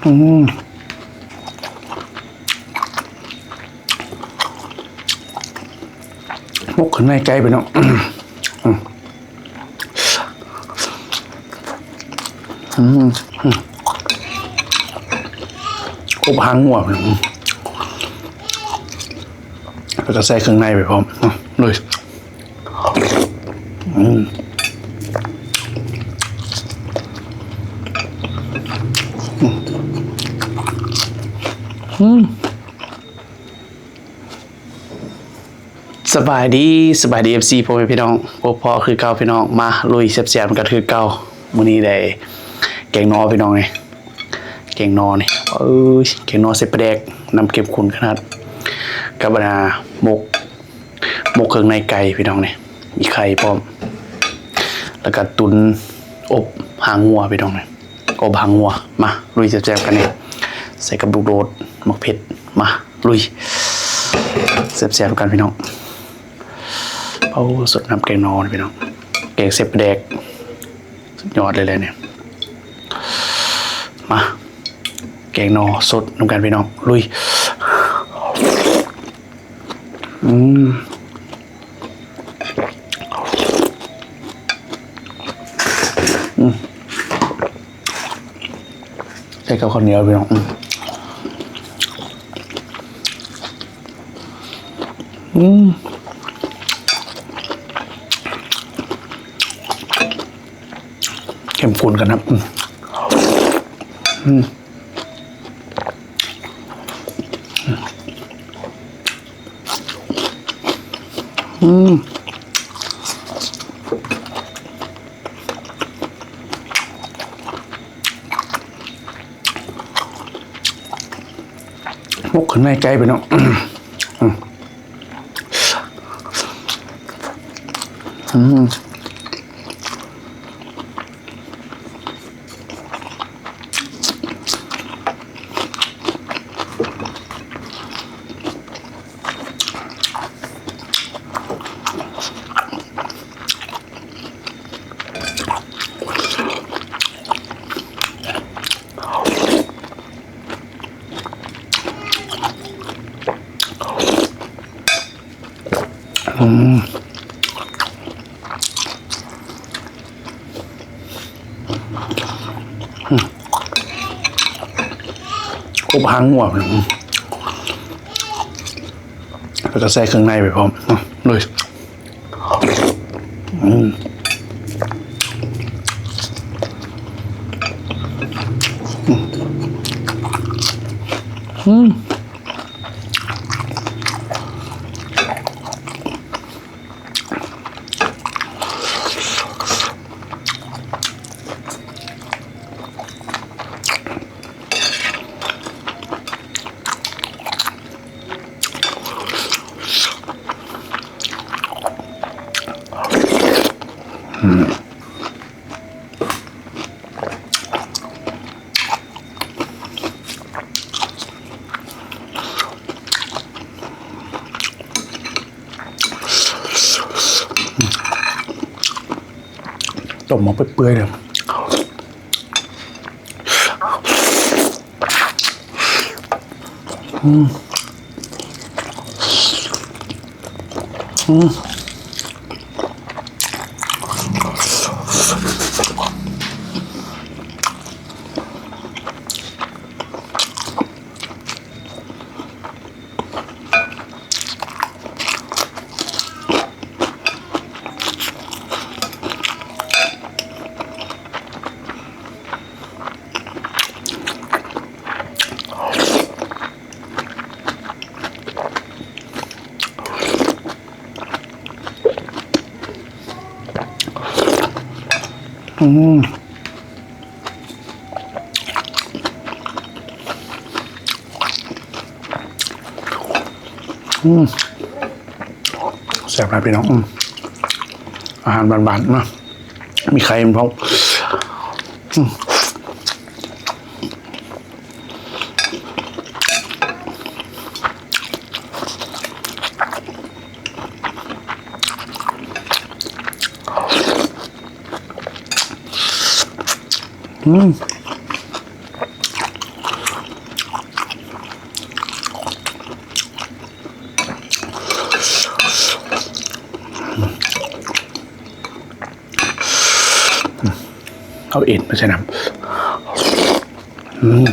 ອືມ ໝົກເຄື່ອງໃນໄກ່ ພີ່ນ້ອງ. ອືມ ອືມ ອືມ ອົບຫາງງົວ ອືມ ແລ້ວກໍໃສ່ເຄື່ອງໃນໄປພ້ອມ ອືມ ລຸຍ. ອືມ ອືມ ສະບາຍດີ ສະບາຍດີ ເອັຟຊີ ພໍ່ແມ່ພີ່ນ້ອງ ພົບພໍ້ຄືເກົ່າພີ່ນ້ອງ. ມາລຸຍແຊບໆກັນຄືເກົ່າ. ມື້ນີ້ໄດ້ແກງໜໍ່ພີ່ນ້ອງເອີຍ ແກງໜໍ່ນີ້ ເອີຍ ແກງໜໍ່ໃສ່ປາແດກ ນ້ຳເຂັ້ມຂຸ້ນຂະໜາດ ກັບອັນນ່າ ໝົກ ໝົກເຄື່ອງໃນໄກ່ພີ່ນ້ອງນີ້ ມີໄຂ່ພ້ອມ ແລ້ວກະຕຸນອົບຫາງງົວພີ່ນ້ອງນີ້ ອົບຫາງງົວ. ມາລຸຍແຊບໆກັນນີ້ ໃສ່ກັບລູກໂດດ ໝາກເຜັດ. ມາລຸຍແຊບໆກັນພີ່ນ້ອງ. ໂອ້ ສົດນ້ຳແກງໜໍ່ນີ້ພີ່ນ້ອງ ແກງໃສ່ປາແດກ ສຸດຍອດເລີຍແຫຼະນີ້. ມາ ແກງໜໍ່ສົດນຳກັນພີ່ນ້ອງ ລຸຍ. ອືມ ອືມ ໃສ່ກັບເຂົ້າໜຽວພີ່ນ້ອງ. ອືມ ອືມ ເຂັ້ມຂຸ້ນຂະໜາດ. ອືມ ອືມ ອືມ ໝົກເຄື່ອງໃນໄກ່ ພີ່ນ້ອງ. ອືມ ອືມ ອືມ ອືມ ອົບຫາງງົວ ອືມ ແລ້ວກໍໃສ່ເຄື່ອງໃນໄປພ້ອມ ອືມ ລຸຍ. ອືມ ອືມ ອືມ ອືມ ຕົ້ມມາເປື່ອຍໆເລີຍ. ອືມ ອືມ ອືມ ອືມ ແຊບຫຼາຍພີ່ນ້ອງ. ອືມ ອາຫານບ້ານໆເນາະ ມີໄຂ່ພ້ອມ. ອືມ ອືມ. ເອົາເອັນມາໃສ່ນຳ. ອືມ.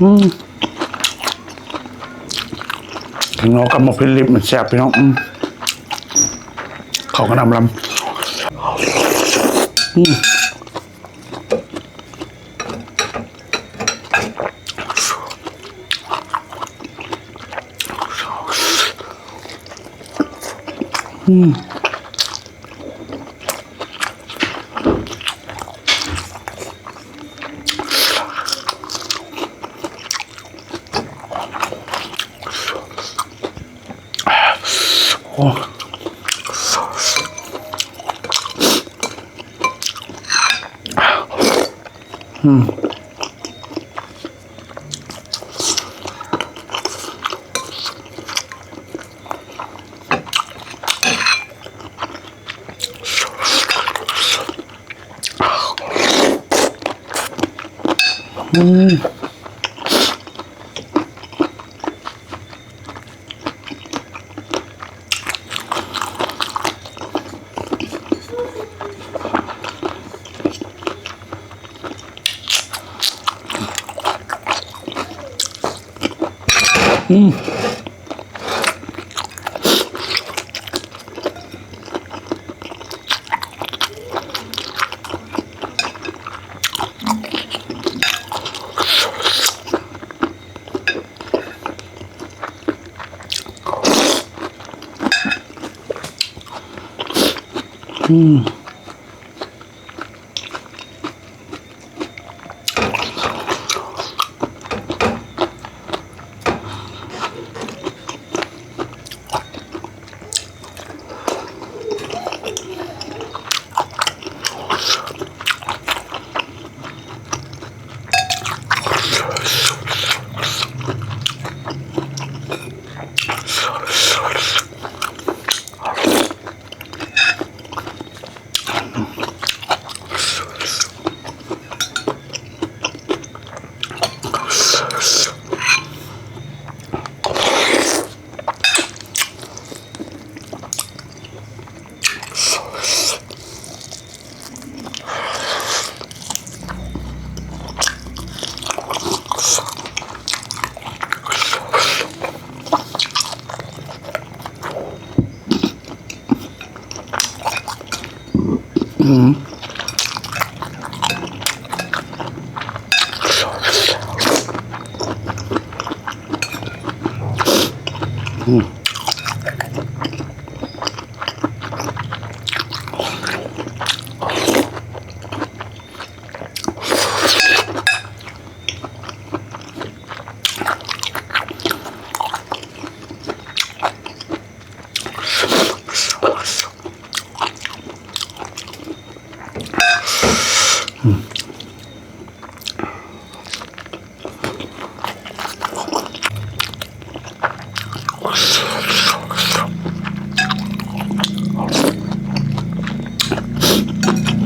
ອືມ ກິນເຂົ້າກັບໝາກພິກດິບມັນແຊບ ພີ່ນ້ອງ. ອືມ ເຂົ້າກັນນຳລຳ. ອືມ. ອືມ. ໂອ້ ອືມ. ອືມ. ອືມ. ອືມ. ອືມ ອືມ.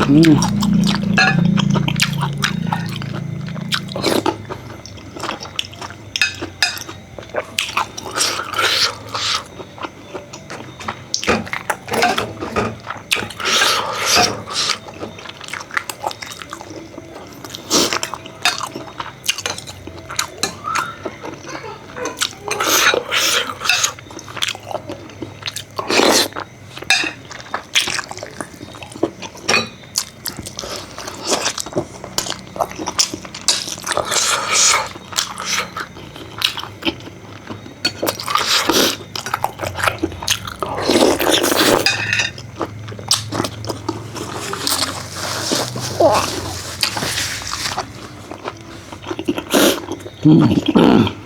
อืม อืม